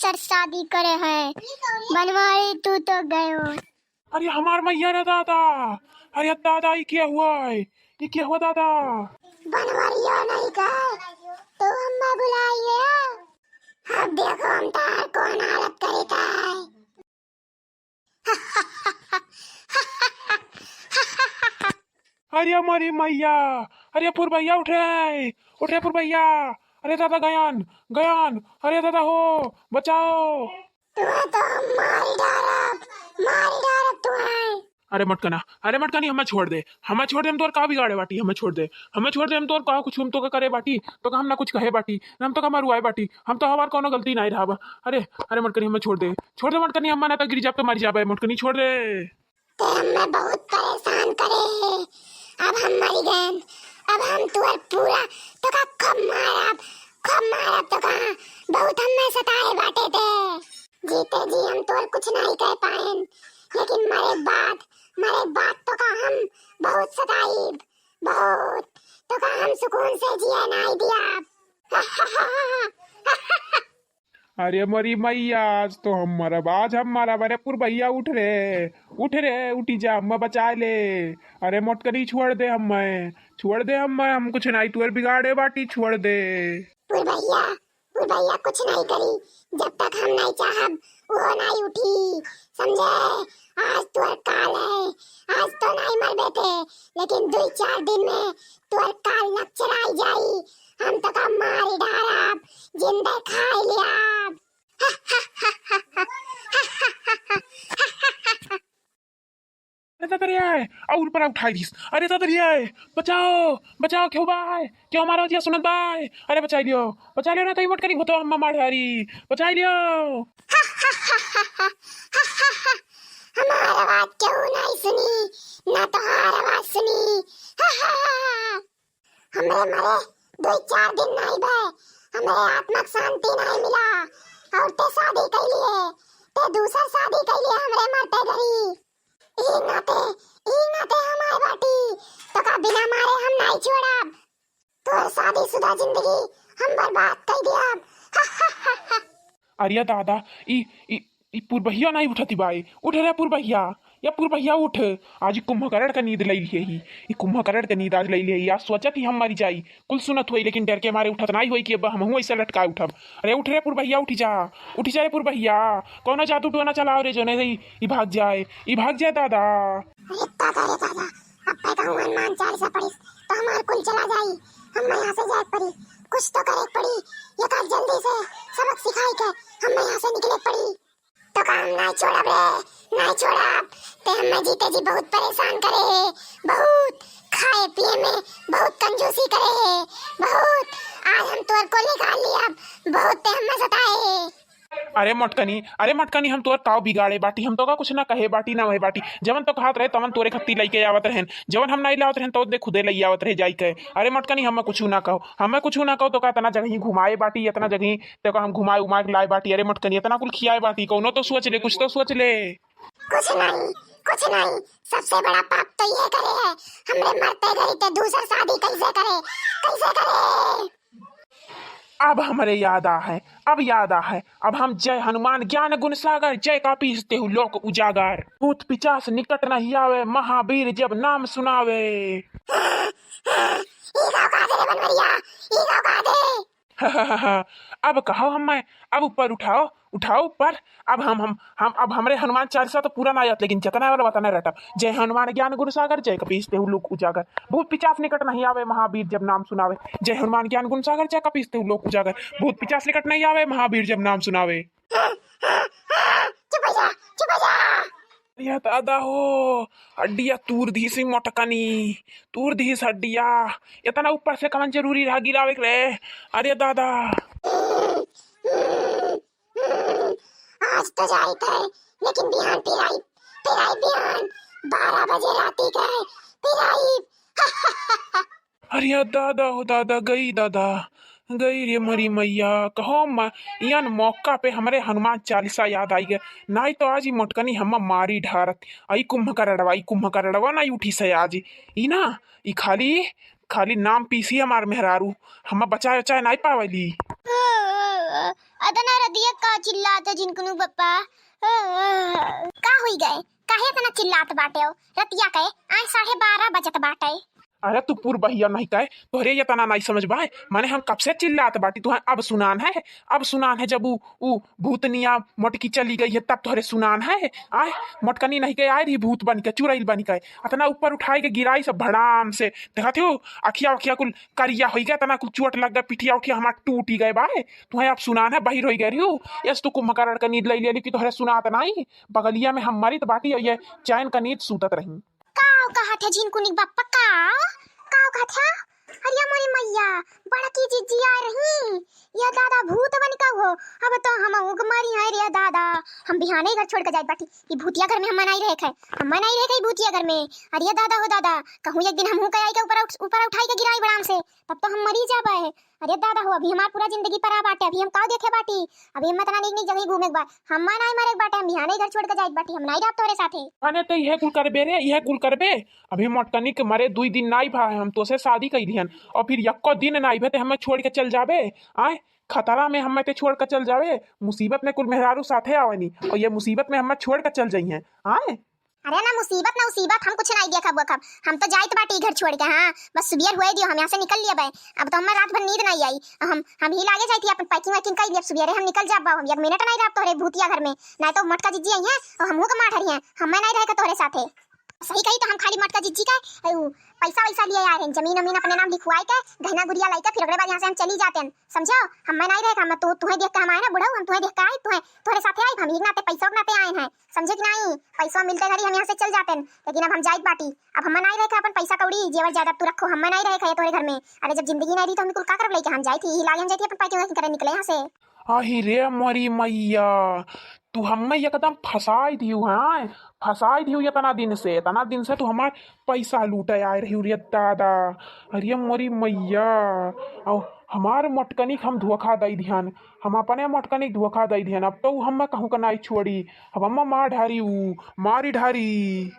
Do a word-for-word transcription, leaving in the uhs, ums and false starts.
लक्चर शादी करे है। बनवारी, तू तो गयो। अरे हमार मैया रे दादा, अरे दादा, ई क्या हुआ है, ई क्या हुआ दादा? बनवरिया नहीं का, तू हमें बुलाई ले। अब देखो हम तार कौन हालत करी तार। अरे मोरी मैया, अरे पुरबैया उठ रे, उठ रे पुरबैया, अरे दादा गयान, गयान, अरे दादा हो, बचाओ। तुहे तो हम मारी डारब, मारी डारब तुहे। अरे मटकना, अरे मटकनी, हमें छोड़ दे, हमें छोड़ दे, हम तोर का बिगाड़े बाटी, हमें छोड़ दे, हमें छोड़ दे, हम तोर का कुछ, हम तो का करे बाटी, तो का हम ना कुछ कहे बाटी, ना हम तो का मरुआए बाटी, हम तो हमार कोनो गलती नहीं रहा बा। अरे, अरे मटकनी, हमें छोड़ दे, छोड़ दे मटकनी, हम ना तो गिर जाब तो मर जाबे, मटकनी छोड़ दे। ते हमें बहुत परेशान करे है। अब हम मरी गए, अब हम तुअर पूरा तोका खूब मारब, खूब मारब तोका। बहुत हमें सताए बाटे ते। जीते जी हम तोर कुछ नहीं कह पाएन, लेकिन मरे बाद, मरे बाद तोका हम बहुत सताइब, बहुत। तोका हम सुकून से जिए नहीं दियाब। अरे मोरी मैया, आज तो हम मरब, आज हम मरब। अरे पुरबैया उठ रे, उठ रे, उठी जा, हमें बचाए ले। अरे मोटकनी छोड़ दे हमें, छोड़ दे हमें, हम कुछ नहीं तुअर बिगाड़े बाटी, छोड़ दे। पुरबैया, पुरबैया कुछ नहीं करी, जब तक हम नहीं चाहब, वो नहीं उठी, समझे? आज तुअर काल है, आज तो नहीं मरबे ते, लेकिन दुई चार दिन में तुअर काल नक्चराई जाई, हम तोका मारी डारब, जिंदे खाई लियाब। अरे दादा रे आए, और ऊपर उठाई दिस। अरे दादा रे आए, बचाओ, बचाओ, क्यों बाय? क्यों मारो जिया सुनत बाय? अरे बचाई लियो, बचाई लियो ना तो ई मोटकनी भूतवा हमें मार डारी, बचाई लियो। हमार आवाज क्यों नहीं सुनी, ना तोहार आवाज सुनी। हमरे मरे दुई चार दिन नहीं भए, हमरे आत्मा के शांति नहीं मिला, और ते शादी कैलिए, ते दूसर शादी कैलिए हमरे मरते घरी। ई नाते, ई नाते हमार बाटी, तोका बिना मारे हम नहीं छोड़ब। तोर शादीशुदा जिंदगी हम बर्बाद कर दिया। अरे दादा, ई, ई, ई पुरबहिया नहीं उठती बाई। उठ रे पुरबहिया, या पुरबहिया उठ। आज ई कुंभकर्ण का नींद ले लिए ही, ई कुंभकर्ण का नींद आज ले लिए ही। आज सोचत ही हम मरी जाई, कुल सुनत होई, लेकिन डर के मारे उठत नहीं होई कि अब हमहू ऐसे लटकाए उठब। अरे उठ रे पुरबहिया, उठ जा, उठ जा रे पुरबहिया। कौनो जादू टोना चलाओ रे, जोने से ई, ई भाग जाए, ई भाग जाए दादा। अरे दादा रे दादा, अब पे कहूँ हनुमान चालीसा पढ़िस तो हमार कुल चला जाई। हम यहाँ से जाए पड़ी, कुछ तो करे पड़ी। ये का जल्दी से सबक सिखाई के हम यहाँ से निकले पड़ी। तो का हम नहीं छोड़ब रे, नहीं छोड़ब। ते हमें जीते जी बहुत परेशान करे है, बहुत खाए पिए में बहुत कंजूसी करे है, बहुत। आज हम तोर को निकाल लिया, बहुत ते हमें सताए है। अरे मोटकनी, अरे मोटकनी, हम तोर काव बिगाड़े बाटी, हम तोका कुछ ना कहे बाटी, ना वहे बाटी। जवन तो कहत रहे, तवन तोरे खत्ती लइके आवत रहेन। जवन हम नाई लावत रहेन, तो दे खुदे लइ आवत रहे जाई के। अरे मोटकनी, हमें कुछ ना कहो, हमें कुछ ना कहो, तोका इतना जगह ही घुमाए बाटी, इतना जगह ही तोका हम घुमाए उमाए के लाए बाटी। अरे मोटकनी, इतना कुल खियाए बाटी, कौनो तो सोच ले, कुछ तो सोच ले। कुछ नहीं, कुछ नहीं, सबसे बड़ा पाप तो ये करे है, हमरे मरते घरी ते दूसर शादी कैसे करे, कैसे करे? अब हमरे याद आ है, अब याद आ है, अब हम जय हनुमान ज्ञान गुण सागर, जय कपीस तेहु लोक उजागर। भूत पिचास निकट नहीं आवे, महावीर जब नाम सुनावे। ई का कहा दे रे बनवरिया, ई का कहा दे? अब कहो हमें, अब ऊपर उठाओ, उठाओ ऊपर। अब हम, हम, हम, अब हमरे हनुमान चालीसा तो पूरा ना याद, लेकिन जितना वाला बता ना रटब। जय हनुमान ज्ञान गुण सागर, जय कपीस तेहु लोक उजागर। भूत पिचास निकट नहीं आवे, महावीर जब नाम सुनावे। जय हनुमान ज्ञान गुण सागर, जय कपीस तेहु लोक उजागर। भूत पिचास निकट नहीं आवे, महावीर जब नाम सुनावे। चुप हो जा, चुप हो जा। या दादा हो, हड्डिया तूर दीस ही मोटकनी, तूर दीस हड्डिया। इतना ऊपर से कवन जरूरी रहा गिरावे के रे? अरे दादा। आज तो जाइत है, लेकिन बिहान फिर आई, फिर आई बिहान बारह बजे राती के, फिर आई। अरे दादा हो दादा, गई दादा, गई रे मरी मैया। कहो म-, यन मौका पे हमरे हनुमान चालीसा याद आई गए, नाई तो आज ही मोटकनी हम मारी ढारत। आई कुंभकरणवा, आई कुंभकरणवा नाई उठी से आज। ई ना, ई खाली, खाली नाम पीसी हमार मेहरारू, हम बचाए उचाए नाई पावली। अतना रतिया का चिल्लात है झिनकुनी बप्पा? का होई गए? काहे इतना चिल्लात बाटे हो? रतिया के आए साढ़े बारह बजत बाटे। अरे तू पुरबहिया नहीं कहे, तोहरे ये तना नहीं समझ बाय। माने हम कब से चिल्लात बाटी, तुहे अब सुनान है, अब सुनान है। जब उ, उ भूतनिया मोटकी चली गई है तब तोहरे सुनान है। आए, मोटकनी नहीं के आए रही भूत बन के, चुड़ैल बन के, अतना ऊपर उठाए के गिराई सब भड़ाम से। देखा थी अखिया उखिया कुल करिया होई गए, तना कुल चोट लग गए, पिठिया उठिया हमार टूटी गए बाय। तुहे अब सुनान है, बहिर होई गए रही। यस तू कुंभकर्ण का नींद लई लेली कि तोहरे सुनात नहीं। बगलिया में हम मरित बाटी और ये चैन का नींद सूतत रही। काव कहत है झिनकुनी बप्पा? काव? काव कहत है? अरे मोरी मैया, बड़की जिज्जी आ रही। ये दादा भूत बन का हो? अब तो हम उग मरी है रे दादा। हम बिहाने ही घर छोड़ के जाइत बाटी। ये भूतिया घर में हम नहीं रहे खे। हम नहीं रहे खे भूतिया घर में। अरे दादा हो दादा, कहूँ एक दिन हम हूँ के आई के ऊपर उठ-, ऊपर उठाई के गिराई बड़ाम से, तब तो हम मरी जाबे। अरे दादा हो, अभी हमार पूरा जिंदगी परा बाटे, अभी हम का देखे बाटी? अभी हम इतना नीक नीक जगह घूमे के बा। हम ना आए मरे के बाटे, हम बिहाने ही घर छोड़ के जाइत बाटी, हम नहीं रहब तोहरे साथे। माने ते इहे कुल करबे रे, इहे कुल करबे? अभी मोटकनी के मरे दुई दिन नाई भा है, हम तोसे शादी कई लिहन और फिर यक्को दिन नाई भे ते हमें छोड़ के चल जाबे? आए, खतरा में हमें ते छोड़ के चल जाबे? मुसीबत में कुल मेहरारू साथे आवेनी और ये मुसीबत में हमें छोड़ के चल जाई हैं। आए, अरे ना मुसीबत ना उसीबत, हम कुछ नाई देखब वखब, हम तो जाइत बाटी घर छोड़ के। हाँ, बस सुबियर हुए दियो, हम यहाँ से निकल लिया बे। अब तो हमें रात भर नींद नहीं आई, हम हम ही लागे जाई थी अपन पैकिंग वैकिंग कर लिया सुबियरे, हम निकल जाब। हम एक मिनट नहीं रहब तोहरे भूतिया घर में, नहीं तो मोटका जिज्जी आई हैं और हमहू के मार डरी हैं, हमें नहीं रहे के तोहरे साथे। सही कही तो हम खाली मोटका जिज्जी का, उ, पैसा वैसा लिए आए हैं, जमीन अमीन अपने नाम लिखवाए के, गहना गुरिया लाई के, फिर ओकरे बाद यहाँ से हम चली जाते हैं, समझो? हम मैं नहीं रहे, हम तो तुहे देख के हम आए ना बुढ़ऊ, हम तुहे देख के आए, तुहे तोहरे साथे आए, हम ही नाते पैसा के नाते आए हैं, समझे कि नहीं? पैसा मिलते घड़ी हम यहाँ से चल जाते हैं, लेकिन अब हम जाइत बाटी, अब हम नहीं रहे के अपन पैसा कौड़ी जेवर जायदाद तू रखो, हम नहीं रहे के तोहरे घर में। अरे जब जिंदगी नहीं रही तो हम कुल का करब लेके, हम जाई थी, ही लागे हम जाई थी अपन पैकिंग वैकिंग करे निकले यहाँ से। आही रे मोरी मैया, तू हमें एकदम फंसाई दिहू, हाँ, फंसाई दिहू। इतना दिन से, इतना दिन से तू हमार पैसा लूटे आए रही रे दादा। अरे मोरी मैया, और हमार मोटकनी के हम धोखा दई दिहन, हम अपने मोटकनी के धोखा दई दिहन। अब तो उ हमें कहूँ का नाई छोड़ी, अब हमें मार ढारी, उ मारी ढारी।